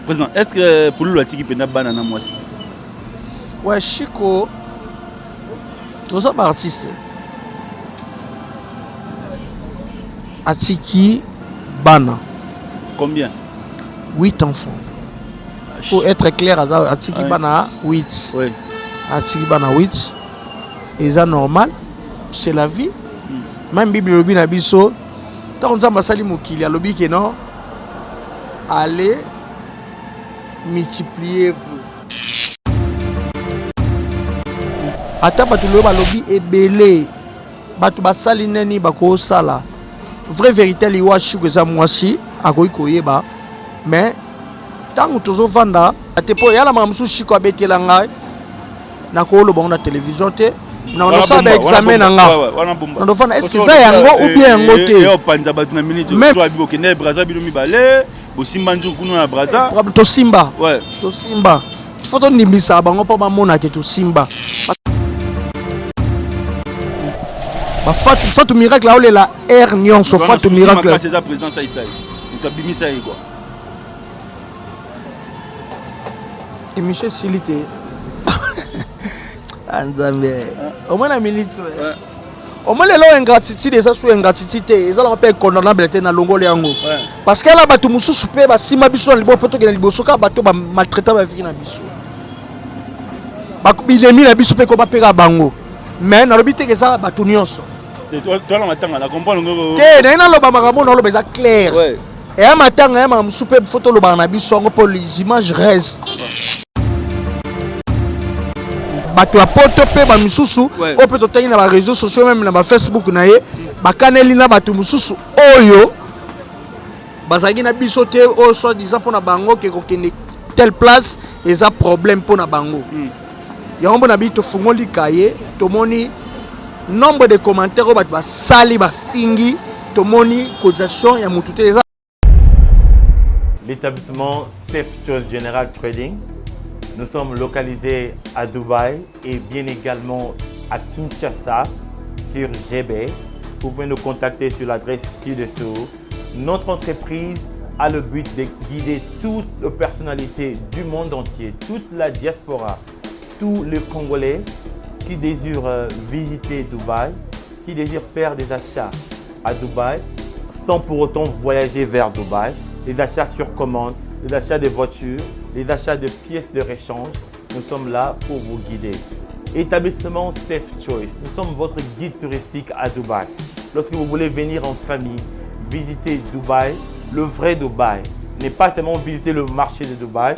Président, est-ce que Pululu atiki mpenza bana na mwasi? Ouais, Chico, toza ba artiste. Atiki bana. Combien? 8 enfants. Pour être clair, atiki ouais. bana 8. Oui. Atiki bana 8. Eza normal, c'est la vie. Mm. Même Bible elobi na biso, ntango Nzambe asali mokili alobi ke non, allez multipliez-vous. Ata bato lelo balobi ebele, bato basali nini bakosala. Vraie vérité liwa Chico eza mwasi akoki koyeba, mais ntango tozovanda te mpo eyala makambo mosusu Chico abetela ngai nakoloba ngo na télévision te na nasala ba examen na nga na ndofana est ce que eza yango ou bien yango te eh, opanza bato na minute bokende braza bino mibale bosimba nzuku kuna na braza eh, tosimba tosimba fo tondimisa bango mpo bamona ke tosimba fatu miracle aolela aire nyonso fatu miracle eza président saisai moto abimisa ye kua émission esili te ah, nzambe omoi na minute omoi lelo ingratitude eza su ingratitude te ezalaka mpe incondamnable te na longoli yango parce que ala bato mosusu mpe basimba biso na liboko mpo tokende liboso kaka bato bamaltraita baviki na biso bilemi na biso mpe koma mpe kaka bango mais nalobi te eza bato nyonso te naye naloba makambo naloba eza claire eya matanga ya makambo mosusu mpe fo tolobaka na biso yango mpo les images restent bato ya poto mpe bamisusu oyo mpe totangi na bareseau sociaux meme na bafacebook na ye bakaneli na bato mosusu oyo bazalaki na biso te oyo soit disant mpo na bango ke kokende telle place eza problème mpo na bango hmm. yango mpo na biso tofungoli kaye tomoni nombre de commentaires oyo bato basali bafingi tomoni cotisation ya motu te eza L'établissement Safe Choice General Trading. Nous sommes localisés à Dubaï et bien également à Kinshasa sur GB. Vous pouvez nous contacter sur l'adresse ci-dessous. Notre entreprise a le but de guider toutes les personnalités du monde entier, toute la diaspora, tous les Congolais qui désirent euh, visiter Dubaï, qui désirent faire des achats à Dubaï sans pour autant voyager vers Dubaï, les achats sur commande, les achats de voitures, les achats de pièces de rechange. Nous sommes là pour vous guider. Établissement Safe Choice, nous sommes votre guide touristique à Dubaï. Lorsque vous voulez venir en famille, visiter Dubaï, le vrai Dubaï, n'est pas seulement visiter le marché de Dubaï,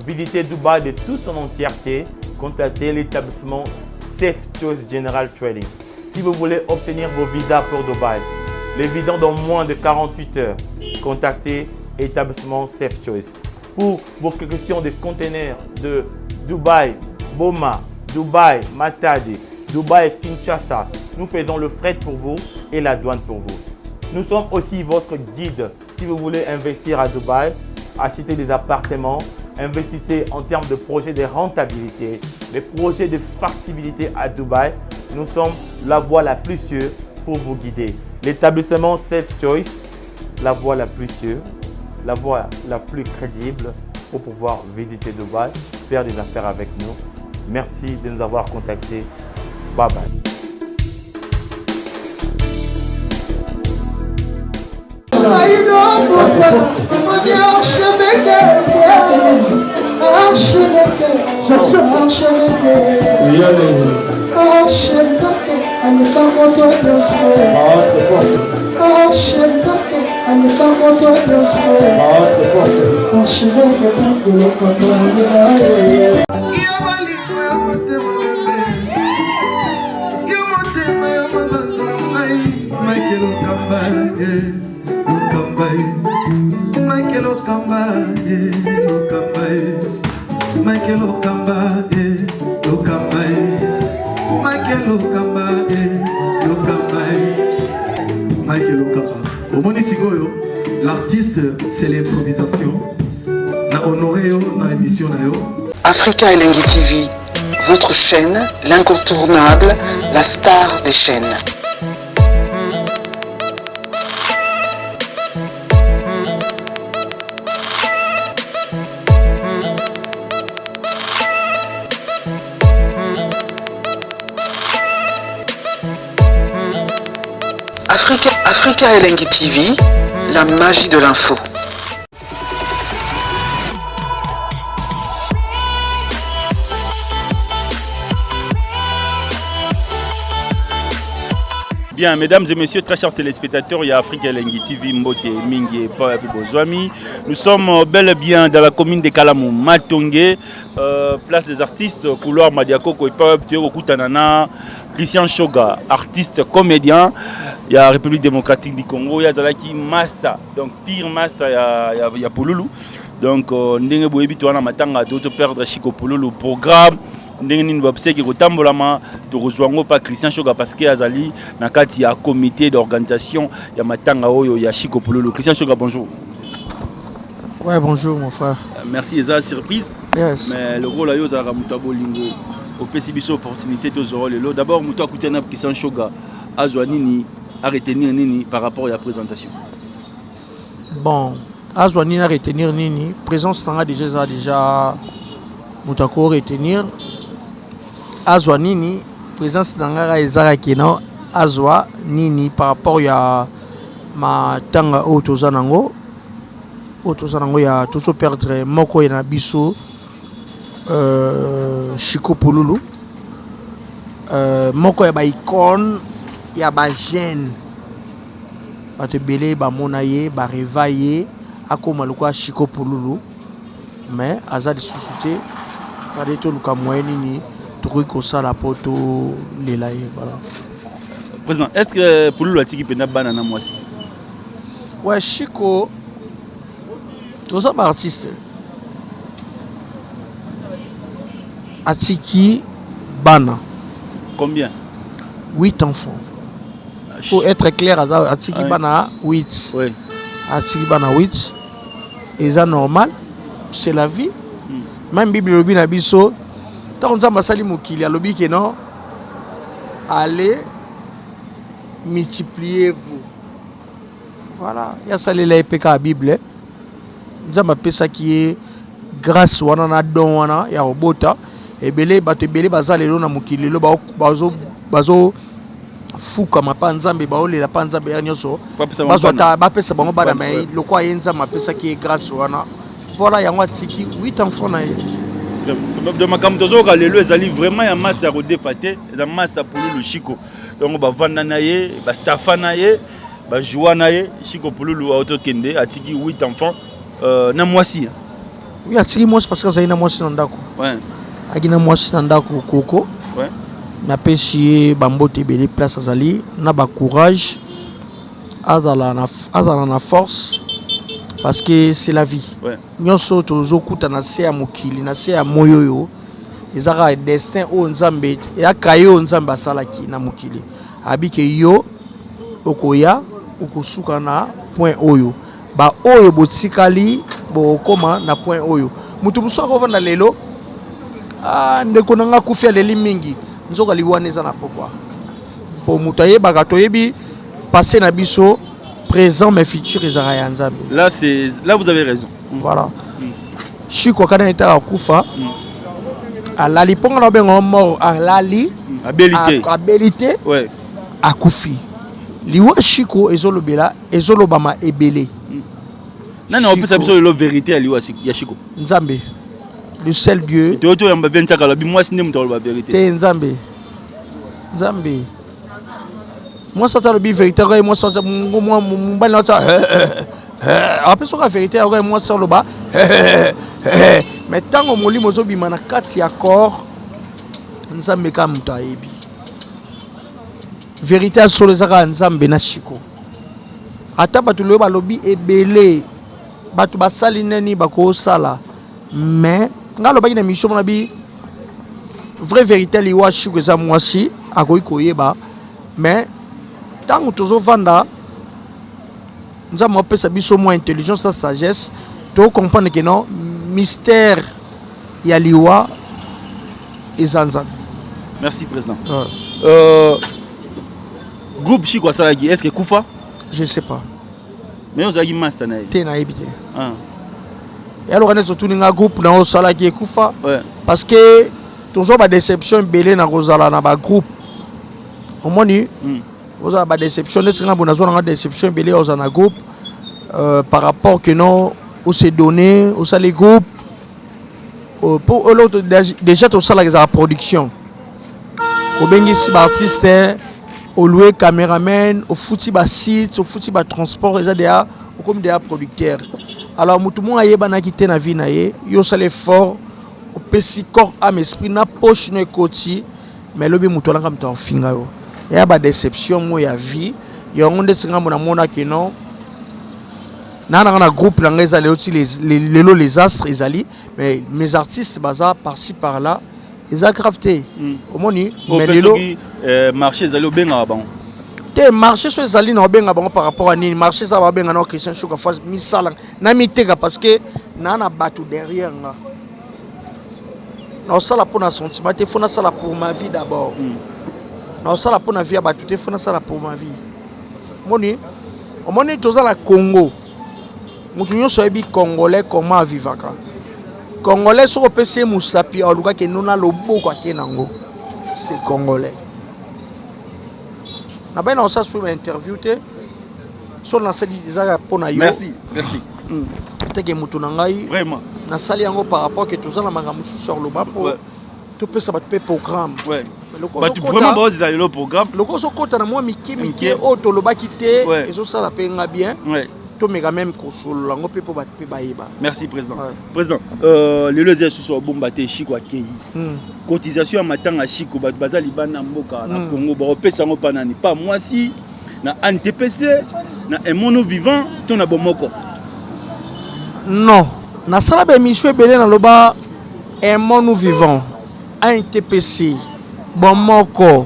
visiter Dubaï de toute son entièreté, contactez l'établissement Safe Choice General Trading. Si vous voulez obtenir vos visas pour Dubaï, les visas dans moins de 48 heures, contactez établissement Safe Choice. Pour vos questions de conteneurs de Dubaï, Boma, Dubaï, Matadi, Dubaï, Kinshasa, nous faisons le fret pour vous et la douane pour vous. Nous sommes aussi votre guide si vous voulez investir à Dubaï, acheter des appartements, investissez en termes de projets de rentabilité, des projets de factibilité à Dubaï, nous sommes la voie la plus sûre pour vous guider. L'établissement Safe Choice, la voie la plus sûre, la voie la plus crédible pour pouvoir visiter Dubaï, faire des affaires avec nous. Merci de nous avoir contactés. Bye bye. Omoni sikoyo l'artiste c'est l'improvisation na honoré yo na émission na yo Africa Elengi TV, votre chaîne, l'incontournable, la star des chaînes. Africa, Africa Elengi TV, la magie de l'info. Bien, mesdames et messieurs, très chers téléspectateurs, il y a Afrique Elengi TV, Mbote, Mingi et Paul Bozwami. Nous sommes bel et bien dans la commune de Kalamu, Matonge, place des artistes, couloir Madiakoko et Paul Kutanana, Christian Shoga, artiste comédien. Il y a République démocratique du Congo, il y a Zalaki Master, donc pire master, il y a Pululu. Donc, ndenge boyebi to wana matanga to perdre Chico Pululu programme ndenge nini babiseki kotambolama tokozwa yango pa Christian Shoga parce que azali na kati ya comité d'organisation ya matanga oyo ya Chico Pululu. Christian Shoga, bonjour. Ouais, bonjour mon frère. Merci, eza surprise. Yes. Mais le rôle ayo ozalaka moto ya bolingo opesi biso opportunité tozwa lelo. D'abord moto akutana na Christian Shoga azwa nini, a retenir nini par rapport ya présentation? Bon, azwa nini, a retenir nini? Présence nanga déjà eza déjà moto ako retenir. Azwa nini? Présence na nga ezalaki no azwa nini par rapport ya matanga oyo toza nango, ya tozo perdre moko ye na biso, Chico Pululu, moko ya baicône ya bajeune. Bato ebele bamona ye, barêva ye akóma lokola Chico Pululu, mais aza lisusu te. Fallait toluka moyen nini tokoki kosala mpo tolela ye, voilà. Président, est ce que Pululu atiki mpenza bana na mwasi? Ouais, Chico, toza baartiste, atiki bana. Combien? 8 enfants. Pour être clair, aza atiki bana 8. Atiki bana 8, eza normal, c'est la vie. Même Bible elobi na biso, ntango Nzambe asali mokili, alobi ke non, allez, multipliez-vous. Voilà, ye asalela ye mpe kaka Bible. Nzambe apesaki ye grâce wana na don wana ya kobota ebele. Bato ebele baza lelo na mokili lelo, bazo bazo fukama mpa Nzambe, baolela mpa Nzambe ya nyonso, bazwa ta bapesa bango bana. Mais lokola ye Nzambe apesaki ye grâce wana, voilà, yango atiki 8 enfants na ye. De makambo tozoyoka lelo ezali vraiment ya masa ya kodefa te, eza masa Pululu Chico. Donc bavanda na ye, bastafa na ye, bajoua na ye. Chico Pululu aotokende, atiki 8 enfants na mwasi. Oui, atiki mwasi parce que azali na mwasi na ndako. Aki na mwasi na ndako, koko. Napesi ye bambote ebele place azali na bacourage, azala na force parce que c'est la vie. Nyonso tozokuta na se ya mokili, na se ya moi oyo, eza kaka destin oyo Nzambe eyaka ye, oyo Nzambe asalaki na mokili. Abike yo okoya okosuka na point oyo, baoyo botikali bokokoma na point oyo. Moto mosusu akovanda lelo, ah, ndeko na nga akufi, aleli mingi, nzoka liwana eza na pokwa. Po moto ayebaka, toyebi passé na biso, présent, mais futur ezalaka ya Nzambe. Là, c'est là, vous avez raison. Voilà. Chiko akana etaka akufa, alali mponga na obenga mort, alali. Abeli te. Abeli te. Akufi. Liwa Chiko ezolobela, ezolobama ebele. Nani opesa biso lelo vérité ya liwa ya Chiko? Nzambe, le seul Dieu. Toyo toyamba bien ntiaka, alobi mwasi nde moto aloba vérité. Te, Nzambe, Nzambe. Mwasi ata alobi vérité, akoye mwasi mobali na ata apesaka vérité, akoye mwasi aloba. Mais ntango molimo ozobima na kati ya corps, Nzambe kaka moto ayebi vérité ya solo. Eza kaka Nzambe na Chiko. Ata bato loyo balobi ebele, bato basali nini bakosala, mais ngai alobaki na émission mona bi vraie vérité liwa Chiko eza mwasi akoki koyeba. Mais ntango tozovanda, Nzambe apesa biso mwa intelligence na sagesse, tocomprendre ke non, mystère ya liwa eza Nzambe. Merci, président. Groupe Chiko asalaki, est ce que kufa? Je sais pas. Mais ozalaki master na ye. Te, nayebi te. Yaloka neti otuni nga groupe na osalaki ekufa. Parce que tozwa badéception ebele na kozala na bagroupe, omoni. Ozala ba déception neti nga bo nazwa nanga déception ebele ozala na groupe par rapport que non ose donné osali groupe po eloko déjà tosalaka ezala production, obengisi baartiste, olouer caméraman, ofuti basite, ofuti batransport, eza deya okomi deya producteur. Alors motu moko ayebanaki te na vie na ye, yo osala effort, opesi corps, âme, esprit na poche no ekoti, mais elobi moto alanga moto afinga yo. Eya badéception mo ya vie. Yango nde ngambo namonaki non, naa nanga na groupe na ngai eza lelo ti lelo les astres ezali, mais mes artistes baza par-ci par-là, eza grave te. Omoni, mais lelo marché ezali, obengaka bango? Te, marché so ezali na obenga bango par rapport à nini? Marché eza babenga na Christian Shuka fois misala na miteka, parce que naa na bato derrière nga. Naosala mpo na sentiment te, faut nasala pour ma vie d'abord. Naosala mpo na vie ya bato te, faut nasala pour ma vie. Omoni, omoni, toza na Congo, motu nyonso ayebi Congolais comment avivaka. Congolais soki opesi ye mosapi, alukaki eno na loboko ake nango. C'est Congolais. Nabai na kosala soki bainterview te, so nasali ezaka mpo na yo. Merci, merci. Teke motu na ngai. Vraiment. Nasali yango par rapport ke toza na makambo mosusu ya koloba mpo topesa bato mpe programme. Bato vraiment baozela lelo programme. Loko ozokɔta na mwa mike mike oyo tolobaki te, ezosala mpe nga bien. Tomeka même kosolola yango mpe mpo bato mpe bayeba. Merci, président. Président, lelo eza lisusu obomba te, Shiko akei. Cotisation ya matanga Shiko, bato baza libanda mboka na Congo bakopesa yango mpa nani? Pa mwasi na ANTPC, na Emono Vivant to na Bomoko? Non, nasala baémission ebele, naloba Aimons Vivant, ANTPC, Bomoko,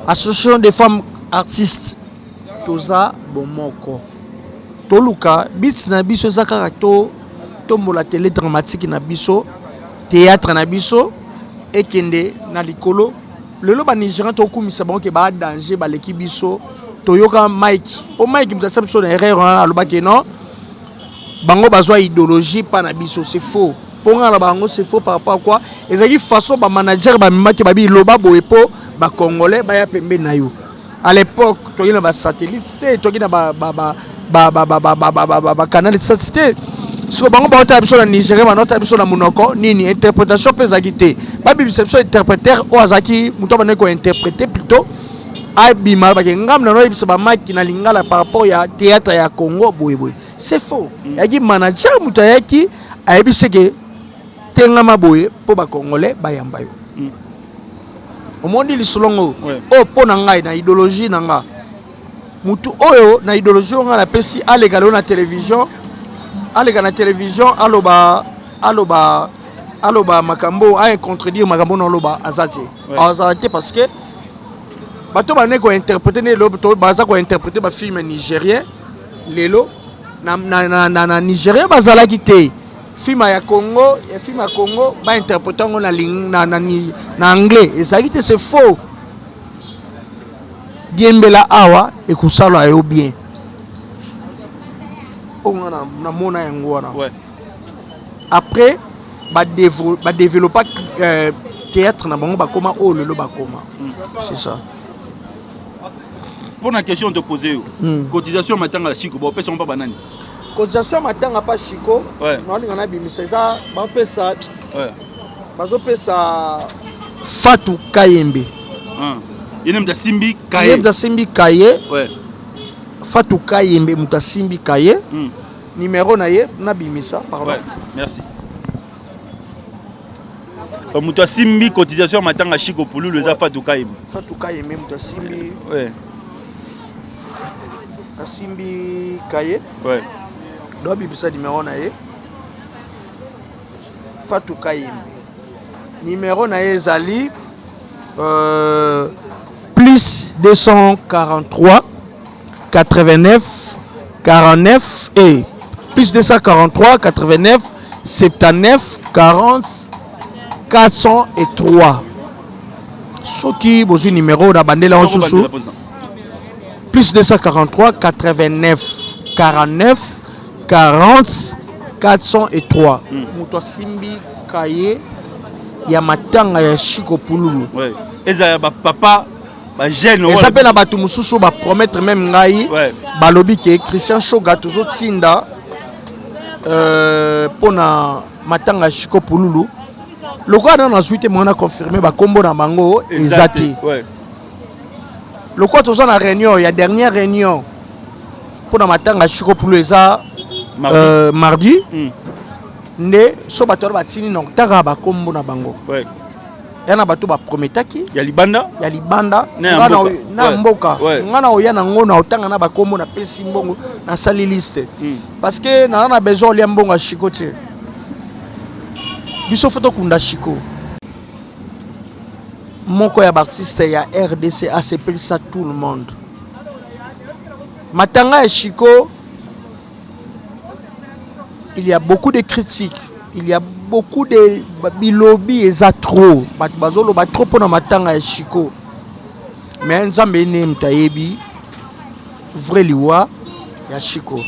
Association des femmes artistes, toza bomoko. Toluka but na biso eza kaka to tombola télé dramatique na biso, théâtre na biso ekende na likolo. Lelo banigérien tokumisa bango ke baa danger, baleki biso. Toyoka Mike, mpo Mike moto atia biso na erreur wana, alobaki non, bango bazwa idéologie mpa na biso. C'est faux. Mpo nga na bango, c'est faux. Par rapport à quoi? Ezalaki façon bamanager bamemaki, babi loba boye mpo bacongolais baya pembeni na yo. À l'époque toki na basatellite te, toki na bacanal sat te. Siko bango baotala biso na Nigéria, banaotala biso na monoko nini? Interprétation mpe ezalaki te. Babimisa biso interpréteur oyo azalaki moto abandaki kointerpréter plutôt, abima bake ngambu na noyebisa bamaki na lingala par rapport ya théâtre ya Congo boyeboye. C'est faux. Ayaki manager, moto ayaki ayebisi ke tengama boye mpo bacongolais bayamba yo. Omoni lisolongo oyo mpo na ngai na idéologie na nga, mutu oyo na idéologie oyo ngai napesi, aleka lelo na télévision, aleka na télévision, aloba, aloba, aloba makambo, acontredire makambo na oloba, aza te, azala te, parce que bato bane kointerpréter nde lelo baza kointerpréter bafilm nigérien. Lelo na Nigérien bazalaki te. Film ya Congo, ya film ya Congo bainterpréter yango na anglais ezalaki te. C'est faux. Diembela awa ekosala yo bien. Oyo nga namona yango wana. Après badéveloppa théâtre na bango, bakoma oyo lelo bakoma. C'est ça. Mpo na question topose yo, cotisation ya matanga ya Shiko bapesa ngo mpa banani? Cotisation ya matanga pa Shiko, naolinga nabimisa, eza bapesa, bazopesa Fatu Kayembe. Ye nde moto asimbi ye kaye? Moto asimbi kaye. Fatu Kayembe moto asimbi kaye. Numéro na ye nabimisa, pardon. Ouais. Merci. Moto asimbi cotisation ya matanga Shiko Pululu eza Fatu Kayembe. Fatu Kayembe moto asimbi, asimbi kaye. Donc abimisa numéro na ye. Fatu Kayembe, numéro na ye ezali plus 243 89 49 et plus 243 89 79 40 403. Soki bozwi numéro na bandela yango susu, plus 243 89 49 40 403. Moto asimbi kaye ya matanga ya Shiko Pululu. Ouais. Ezala bapapa. Bajeune. Eza mpe na bato mosusu bapromettre même ngai. Balobi ke Christian Shoga, tozotinda mpona matanga ya Chiko Pululu. Lokola nano nazwi te mwana confirme bakombo na bango, eza te. Lokola toza na réunion ya dernière réunion mpona matanga ya Chiko Pululu, eza mardi, mardi. Nde so bato wana batini na kotanga bakombo na bango, ya na bato baprometaki. Ya libanda. Ya libanda. Na ya Nga mboka. Na mboka. Nga na oya nango na otanga na bakombo, napesi mbongo, nasali liste, parce que naza na besoin olia mbongo ya Chiko te. Biso fo tokunda Chiko, moko ya baartiste ya RDC asepelisa tout le monde. Matanga ya Chiko, il y a beaucoup de critiques, il y a beaucoup de bilobi, eza trop, bato bazoloba trop mpona matanga ya Chiko. Mais Nzambe ene moto ayebi vrai liwa ya Chiko.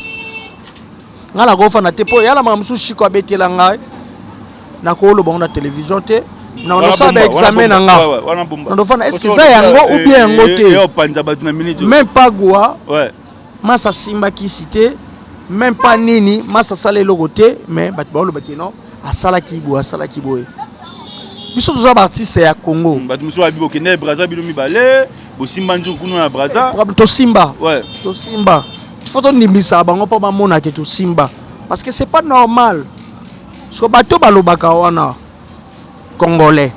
Ngai nakofanda te mpo yala makambo mosusu Chiko abetela ngai, nakoloba ngo na télévision te. Na nosala baexamen na nga, nandofanda, est ce que eza yango ou bien yango te? Opanza bato na minute. Même pas gwa masa asimbaki kisi te, même pas nini, masa asala eloko te. Mais bato baolobaki non, asalaki boye, asalaki boye. Biso toza baartiste ya Congo. Bato mosusu babi bokende Braza, bino mibale bosimba nzungu kuna na Braza. Problème, tosimba, tosimba, faut tondimbisaka bango mpo bamonake tosimba, parce que c'est pas normal. Parce que bato balobaka wana, Congolais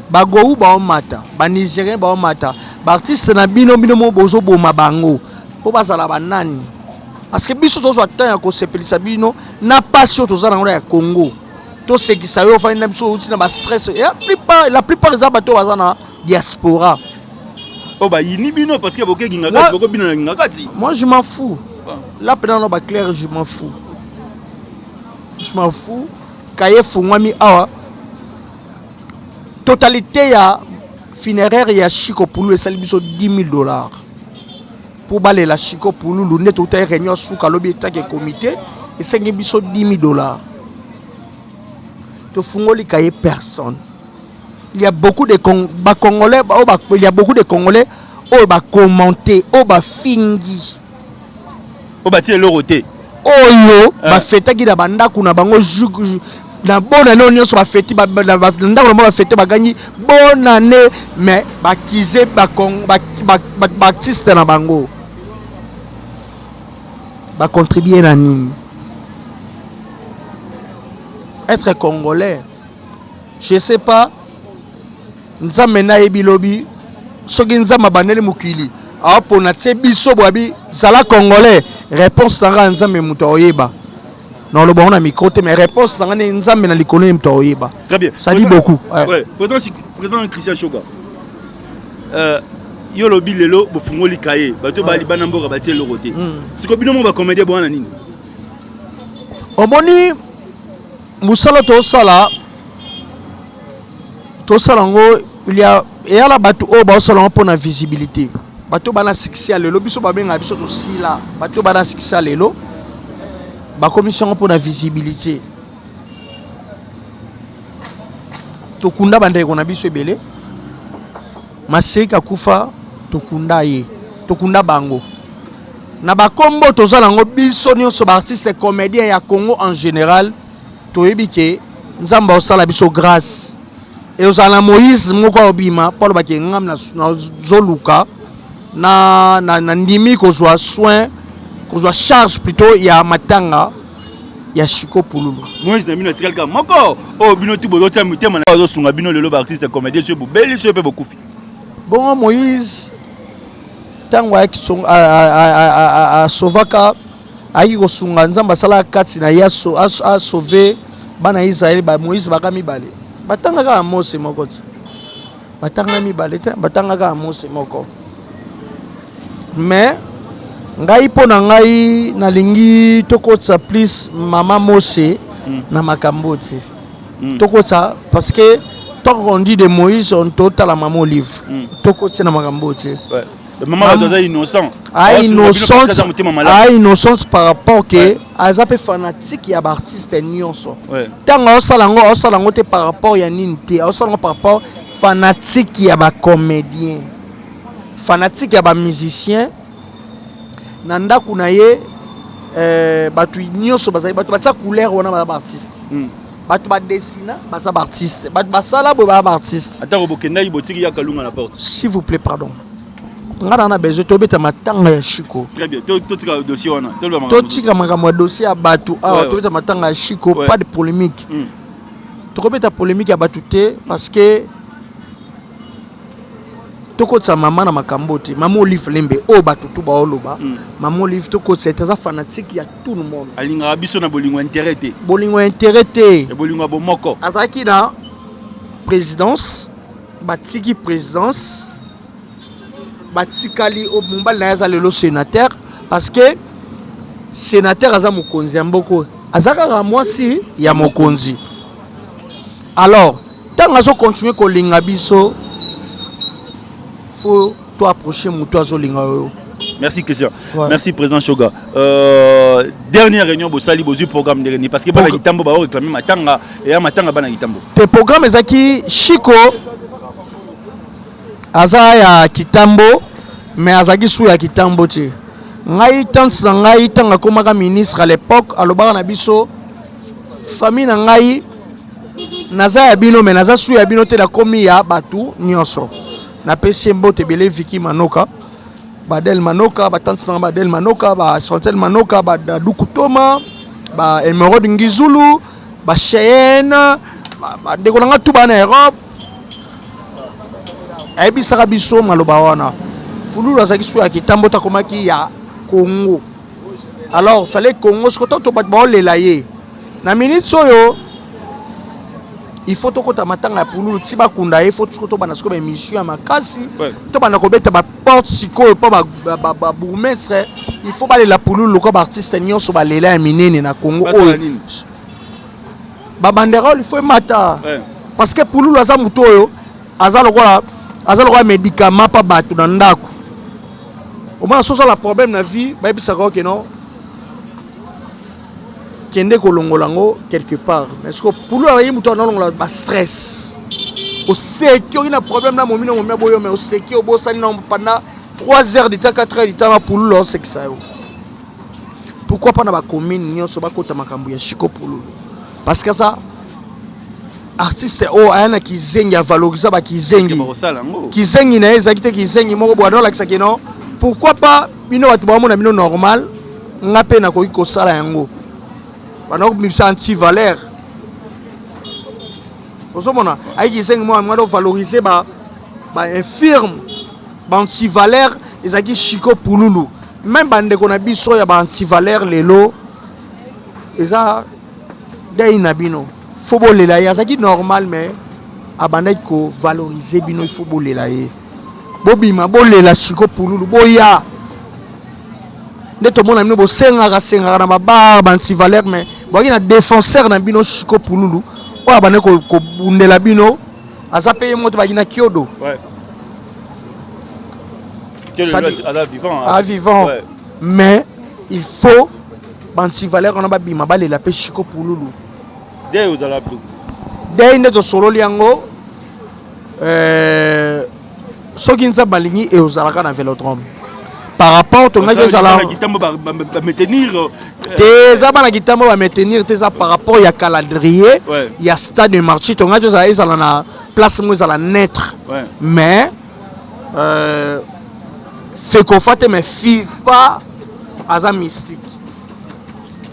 bagou baomata, Banigérien baomata, baartiste na bino, bino mo bozoboma bango mpo bazala banani? Parce que biso tozwa temps ya kosepelisa bino na pasi oyo toza nango ya Congo. Tosekisa yo, ofandi na biso, outi na bastress. La plupart eza bato oyo baza na diaspora. Oyo bayini bino parce que bokekinga kati, bokobina na kinga kati. Moi, je m'en fous. Là mpena na baclair, je m'en fous, je m'en fous. Kaye efungwami awa, totalité ya funéraire ya Chiko Pululu esali biso 10 000 $ mpo balela Chiko Pululu. Nde touta réunion suka alobi etake comité esengi biso 10 000 $. Tofungoli kaye, personne. Il y a beaucoup de Bacongolais oyo il y a beaucoup de Congolais oyo bacommenter, oyo bafingi. Oyo batie eloko te. Oyo bafetaki na bandako na bango na bonne année, oyo nyonso bafeti na ndako na bango, bafete, bagangi bonne année, mais bakize baartiste na bango bacontribue na nini? Être Congolais, je sais pas. Nzambe nayebi lobi soki Nzambe abandeli mokili, aopona tie biso boyabi zala Congolais. Réponse na ngai, Nzambe moto aoyeba. Na oloba ngo na micro te, mais réponse na ngai nde Nzambe na likolo ye moto aoyeba. Très bien. Ça dit beaucoup, ouais. Ouais. Président Christian Shoga, yo lobi lelo bofungoli kaye, bato bali bana mboka batie eloko te. Siko bino mo bacomédien bowana nini? Omoni mosala tosala, tosala yango, il y a eyala bato oyo baosala yango mpona visibilité. Bato bana succès ya lelo, biso babengaka biso tosila. Bato bana succès ya lelo bakomisi yango mpona visibilité. Tokunda bandeko na biso ebele. Maseki akufa, tokunda ye, tokunda bango na bakombo. Toza nango biso nyonso baartiste comédien ya Congo en général. Toyebi ke Nzambe aosala biso grâce, ezala na Moïse moko aobima mpo alobaki ngam nazoluka na ndimi kozwa soin, kozwa charge plutôt ya matanga ya Chiko Pululu. Moïse na bino atikali kaka moko oyo bino ti bozotia mitema na azosunga bino lelo baartiste comédien, soki bobeli, soki mpe bokufi. Bongo Moïse, ntango ayaki asovaka, ayaki kosunga, Nzambe asalaka kati na ye asauve bana ya Israele. Moïse baka mibale, batanga kaka Mose moko ti batanga mibale te, batanga kaka Mose moko. Mais ngai, mpo na ngai, nalingi tokotisa plus mama Mose na makambo ti tokotisa, parce que tant qu'on dit de Moïse, on totala mama Olive. Tokotisa na makambo ti. Ouais. Mama, bato aza innocent. A innocente, a innocente par rapport ke aza mpe fanatique ya baartiste nyonso. Ntango aosala yango, aosala yango te par rapport ya nini te, aosala yango par rapport. Fanatique ya bacomédien, fanatique ya bamusicien. Na ndako na ye, bato nyonso bazali, bato batia couleur wana baza baartiste. Bato badessina baza baartiste, bato basala boye baza baartiste. Atako bokendaki, botiki ya Kalunga na porte. S'il vous plaît, pardon, nga na besoin tobeta matanga ya Shiko. Très bien, totika dossier wana, toloba makambo. Totika makambo ya dossier ya bato awa. Tobeta matanga ya Shiko. Pas de polémique. Tokobeta polémique ya bato te, parce que tokotisa mama na makambo te. Mama Olive Lembe oyo bato tu baoloba. Mama Olive, tokotisa ete aza fanatique ya tout le monde. Alingaka biso na bolingo, intérêt te. Bolingo ya intérêt te. Ya bolingo ya bomoko. Azalaki na présidence, batiki présidence, batikali mobali na ye aza lelo sénateur, parce que sénateur aza mokonzi ya mboka oyo, aza kaka mwasi ya mokonzi. Alors ntango azocontinue kolinga biso, faut to approcher moto azolinga oyo. Merci Christian. Merci président Shoga. Dernière réunion bosali, bozwi programme ndenge nini? Parce que bana Kitambo bao réclamer matanga eya matanga bana Kitambo. Te, programme ezalaki: Shiko aza ya Kitambo, mais azalaki su ya Kitambo te. Ngai, tante na ngai, ntango akomaka ministre à l'époque, alobaka na biso: "Famille na ngai, naza ya bino, mais naza su ya bino te, nakomi ya bato nyonso." Napesi ye mbote ebele, Viki Manoka, Badel Manoka, batante nanga Badel Manoka, Bachantel Manoka, Badaduku Toma, Baemerode Ngizulu, Bacheyenne, bandeko na nga tu baa na Europe. Ayebisaka biso maloba wana: Pululu azalaki su ya Kitambo, takomaki ya Congo. Alors fallait Congo siko to bato baolela ye na minute oyo. Il faut tokota matanga ya Pululu ti bakunda ye. Faut siko tobanda sikoyo baémission ya makasi. Tobanda kobeta baporte sikoyo mpo babourgmestre, il faut balela Pululu lokola baartiste nyonso balela ya minene na Congo. Basala oyo nini? Babanderole, il faut emata. Parce que Pululu aza motu oyo aza lokola médicament mpa bato na ndako. Omona, so osala problème na vie, bayebisaka oke non, kende kolongola yango quelque part. Mais ce que Pululu ayebi, motu analongola bastress. Oseki, oki na problème na momi na momi aboyo, mais oseki, obosani na pendant 3 heures de temps, 4 heures de temps, na Pululu aosekisa yo. Pourquoi pas na bacommune nyonso bakota makambo ya Shiko Pululu? Parce que aza artiste oyo aya na kizengi, avalorisa bakizengi. Bakosala yango. Kizengi na ye ezalaki te kizengi moko boye adolakisaki non, pourquoi pas bino bato baomona bino normal, nga mpe nakoki kosala yango. Banda kobimisa anti valeur, ozomona, ayiki kizengi moko mwana ovaloriser ba bainfirme, baantivaleur. Ezalaki Shiko Pululu. Même bandeko na biso ya baantivaleur lelo, eza dei na bino, faut bolela ye. Azalaki normal, mais abandaki kovaloriser bino. Il faut bolela ye, bobima bolela Shiko Pululu. Boya nde tomona bino bosengaka sengaka na babar baantivaleur, mais boyaki na défenseur na bino Shiko Pululu oyo abandaki kobundela bino. Aza mpe ye moto baki na Kiodo. Aza vivant. Ah, vivant. Mais il faut bantivaleur wana babima, balela mpe Shiko Pululu. Dei ozala? Dei nde tosololi yango. Soki Nzambe alingi, eozalaka na Vélodrome. Par rapport tongaki ozala Kitambo bamaintenir. Te, eza bana Kitambo bamaintenir te, eza par rapport ya calendrier ya Stade de Martyr. Tongaki ozala, ezala na place moko ezala neutre. Mais Fekofa te, mais FIFA aza mystique.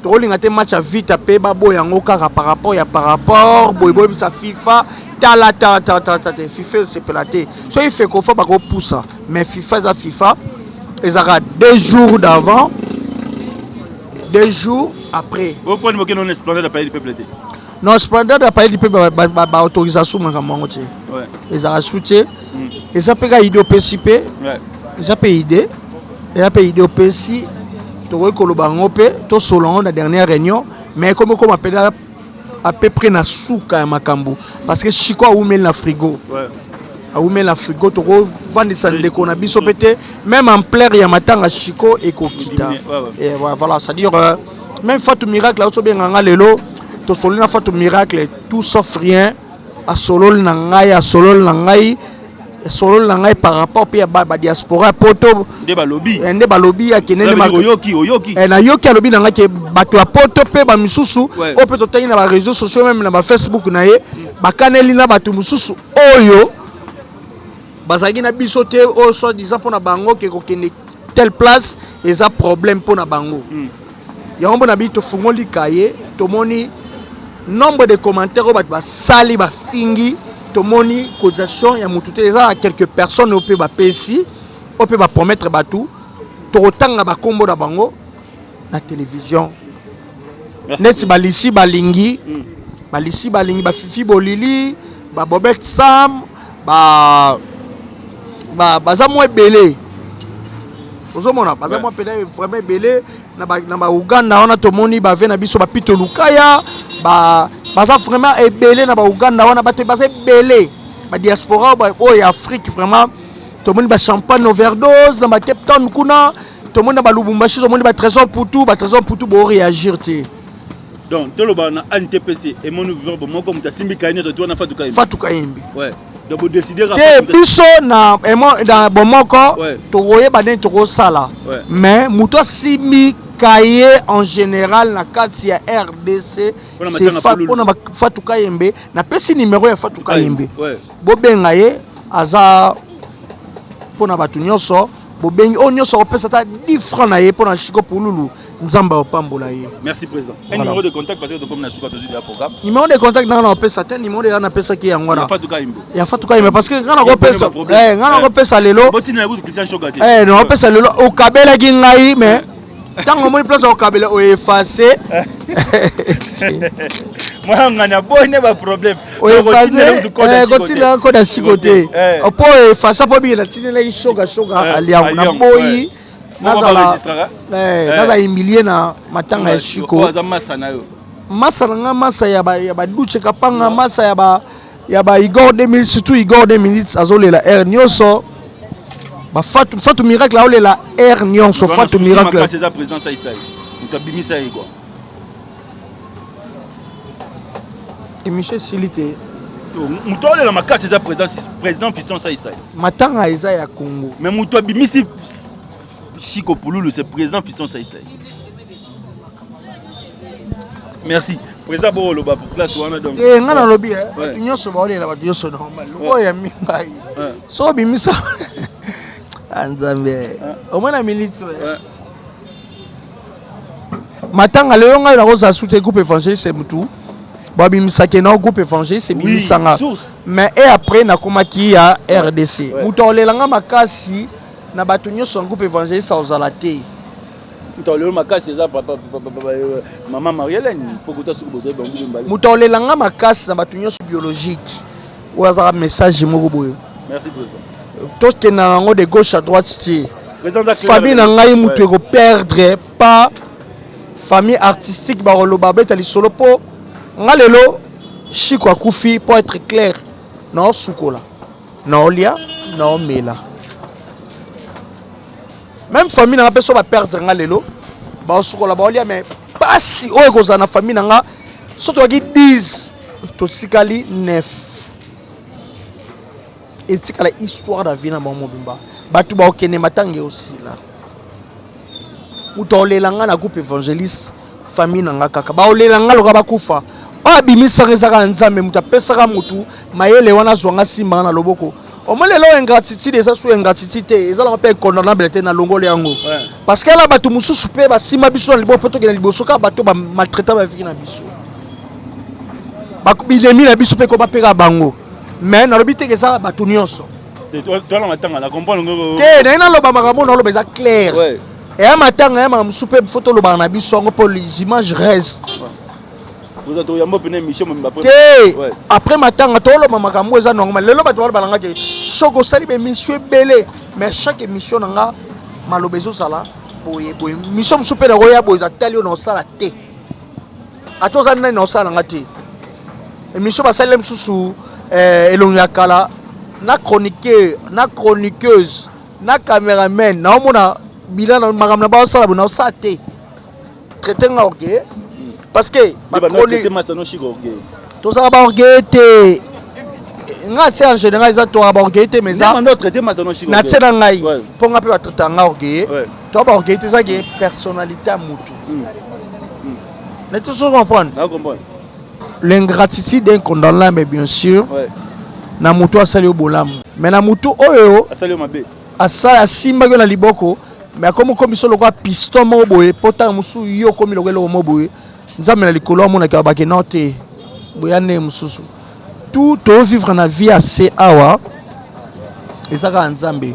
Tokolinga te match ya Vita mpe baboya yango kaka par rapport ya par rapport boye. Boyebisa FIFA, tala tala tala tala te, FIFA esepela te. Soki Fekofa bakopusa, mais FIFA eza FIFA, ezalaka 2 jours d'avant, 2 jours après. Oponi bokende na Esplanade ya Palais du Peuple te? Non, Esplanade ya Palais du Peuple, baautorisation makambo yango te. Ezalaka su te. Eza mpe kaka idée opesi mpe. Eza mpe idée, eza mpe idée opesi. Tokoki koloba yango mpe tosolo yango na dernière réunion, mais ekomi okoma mpenza à peu près na suka ya makambo, parce que Shiko awumeli na frigo. Awumeli na frigo. Tokovandisa ndeko na biso mpe te, même ampleur ya matanga Shiko ekokita. Et voilà, c'est-à-dire même Fatou Miracle aotobenga nga lelo, tosoli na Fatou Miracle, tout sauf rien. Asololi na ngai, asololi na ngai, asololi na ngai par rapport mpe ya badiaspora ya poto. Nde balobi. Eh, nde balobi akende nde oyoki, oyoki. Eh, nayoki alobi na ngai ke bato ya poto mpe bamisusu oyo mpe totangi na baréseaux sociaux, même na bafacebook na ye, bakaneli na bato mosusu oyo bazalaki na biso te, oyo soit disant mpo na bango ke kokende telle place eza problème mpo na bango. Yango mpo na biso tofungoli kaye, tomoni nombre de commentaires oyo bato basali, bafingi. Tomoni cotisation ya motu te. Eza na quelques personnes oyo mpe bapesi, oyo mpe bapromettre bato. Tokotanga bakombo na bango na télévision. Merci. Neti balisi balingi, balisi balingi, bafifi bolili, babobet sam, baza mwa ebele. Ozomona baza mwa pena vraiment ebele na bauganda wana. Tomoni bave na biso bapito lukaya, baza vraiment ebele na bauganda wana. Bato baza ebele, badiaspora oyo ya Afrique vraiment. Tomoni bachampagne overdose na bacape Town kuna, tomoni na balubumbashi, tomoni batrésor putu, batrésor putu boréagir te. Donc toloba na ANTPC emoni verbe moko, moto asimbi kaye nyonso ti wana Fatou Kayembe. Fatou Kayembe. Ouais, donc bodécider. Te, biso na na bomoko tokoyeba ndenge tokosala. Mais moto asimbi kaye en général na kati ya RDC, Mpona c'est matanga Pululu. mpona Fatou Kayembe. Napesi numéro ya Fatou Kayembe. Bobenga ye, aza mpona bato nyonso. Bobengi oyo nyonso akopesa ata 10 francs na ye mpona Shiko Pululu, Nzambe akopambola ye. Merci président. Un Voilà. numéro de contact, parce que tokomi na suka, tozwi ya programme. Numéro de contact nanga na opesa te. Numéro de nga napesaki yango wana. Ya Fatou Kayembe. Ya Fatou Kayembe, parce que nga nakopesa Ya problème. nga nakopesa lelo. Botina ya kutu Christian Shoga te. Nakopesa lelo, okabelaki ngai, mais ntango omoni place ya kokabela, oefface. Mwana ngani abone baproblème. Kotinela code ya Shiko te, po efface, mpo bikela tinelaki Shoga, Shoga aliango na boyi. Nazala humilie na matanga ya Shiko. Aza masa na yo. Masa na nga, masa ya baduche kapanga, masa ya ba Igor 2000, surtout Igor 2 minutes azolela air nyonso. Bafatu Fatu Miracle aolela air nyonso, Fatu Miracle. Makasi eza président Saisai, moto abimisa ye quoi. Émission esili te. Moto aolela makasi eza président Fiston Saisai. Matanga eza ya Congo. Mais moto abimisi Shiko Pululu, c'est président Fiston Saisai. Merci président. Bo oloba pour place wana donc. Te, nga nalobi bato nyonso baolela, bato nyonso normal. Oyo ya mingai so obimisa, Nzambe, omoi na minute oyo matanga lelo, ngai nakozala su te. Groupe évangéliste, mutu babimisaki na groupe évangéliste ebimisanga, mais et après nakomaki ya RDC. Moto aolelanga makasi na bato nyonso na groupe évangéliste akozala te. Moto alelo makasi eza mama Marie Hélène, mpo kuta soki bozali bango mibale. Moto aolelanga makasi na bato nyonso biologique oyo azalaka message moko boye. Merci président. Tokenda yango de gauche à droite te. Famille na ngai, moto ekoperdre pas famille artistique, bakoloba babeta lisolo mpo nga lelo Shiko akufi. Mpo être clair, naosukola, naolia, naomela. Même famille na nga mpe so baperdre nga lelo, baosukola, baolia, mais pasi oyo ekozala na famille na nga, so tozalaki 10, totikali 9. Etikala histoire na vie na bango mobimba. Bato baokende matanga osila, moto aolela nga na groupe évangéliste, famille na nga kaka baolela nga loka bakufa. Oyo abimisaka ezaka Nzambe, moto apesaka motu mayele wana, azwanga nsima na loboko. Omoi lelo ingratitude eza su ingratitude te, ezalaka mpe incondamnable te na longolo yango, parce que ala bato mosusu mpe basimba biso na liboko mpo tokende liboso. Kaka bato bamaltraita baviki na biso, bilemi na biso mpe ekoma mpe kaka bango. Mais nalobi teke eza bato nyonso. Toala matanga na comprendre. Te, naye naloba makambo naloba eza clair. Eya matanga ya makambo mosusu mpe fo tolobaka na biso yango mpo les images restent. Toyambo pene émission. Te, après matanga toloba makambo eza normal. Lelo bato baloba nanga ke soki osali baémission ebele, mais chaque émission na nga maloba ezozala boye boye. Mission mosusu mpe nakoya boye, natali oyo naosala te, ata oza nani, naosala nanga te. Émission basaleli mosusu elongi ya kala na chroniqueur, na chroniqueuse, na caméraman, naomona bilan makambo na baosala boye, naosala te. Traité nga orgueil parce que tozala baorgueil te. Nga se en général eza toka baorgueil te, mais eza na tie na ngai mpo nga mpe batraita nga orgueil. Toka baorgueil te, eza ke personnalité ya mutu neti so comprendre l'ingratitude incondamnable, mais bien sûr na mutu asali yo bolamu, mais na mutu oyo asala asimbaki yo na liboko, mais akomi okomi so lokola piston moko boye, mpo ntango mosusu yo okomi lokola eloko moko boye. Nzambe na likolo amonaki abaki no te boya ndenge mosusu. Tout tovivre na vie ya se awa eza kaka Nzambe.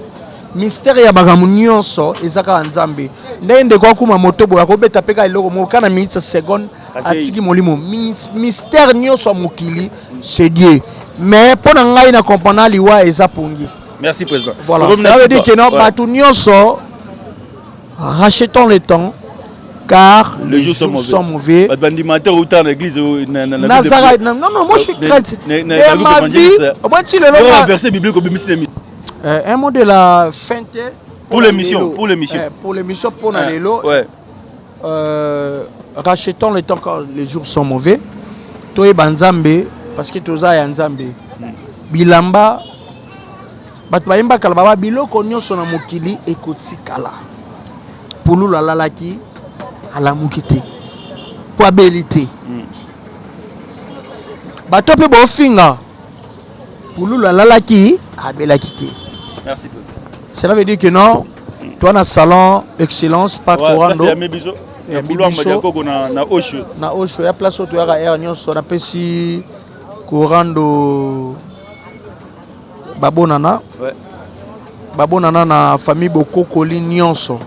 Mystère ya makambo nyonso eza kaka Nzambe. Ndenge ndeko akuma moto boye, akobeta mpe kaka eloko moko kaka na minute ya seconde, atiki molimo. Mystère nyonso ya mokili, c'est Dieu. Mais mpo na ngai na comprendre, liwa eza pongi. Merci, président. Voilà, ça veut dire que non, bato nyonso, rachetons le temps, car les jours sont mauvais. Sont mauvais. Bandimataire outa na église. Nazara, non, non, moi je suis chrétien. Et ma vie, moi tu le verset biblique obimisi. Un mot de la fin. Pour l'émission, pour l'émission. Pour l'émission, pour lelo. Rachetons le temps quand les jours sont mauvais. Toyeba Nzambe, parce que toza ya Nzambe. Bilamba bato bayembaka baba, biloko nyonso na mokili ekotikala. Pululu alalaki, alamuki te mpo abeli te. Bato mpe bofinga pululu, alalaki, abelaki te. Merci, président. Cela veut dire que non, toi na salon Excellence pa Corando. Na Osho. Na Osho ya place oyo toyaka aire nyonso. Napesi Corando babonana, babonana na famille Bokokoli nyonso,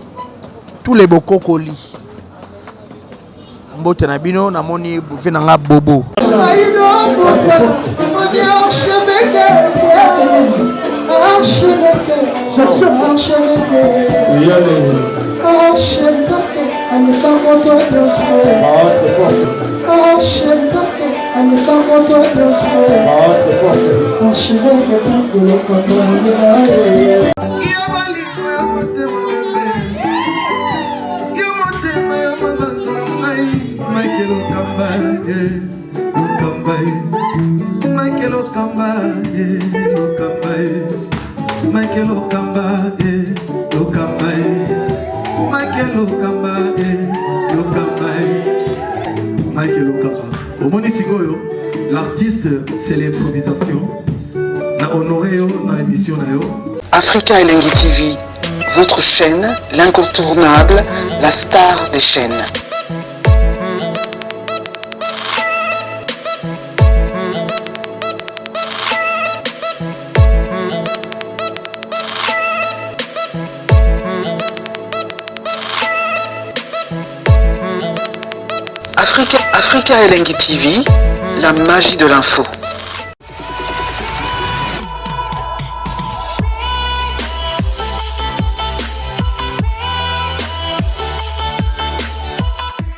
tous les Bokokoli, mbote na bino. Namoni ve na nga Bobo. Archevêque, aleka moto nyonso. Archevêque, aleka moto nyonso. Archevêque, kolokoto. Yo bolingo ya motema bebe, yo motema ya mabanza na ngai. Michael Okamba ye, Okamba ye, Michael Okamba ye, Okamba ye, Michael Okamba ye, Okamba ye, Michael Okamba ye, Okamba ye, Michael Okamba. Omoni sikoyo, l'artiste, c'est l'improvisation. Na honoré yo na émission na yo. Africa Elengi TV, votre chaîne, l'incontournable, la star des chaînes. Africa, Africa Elengi TV, la magie de l'info.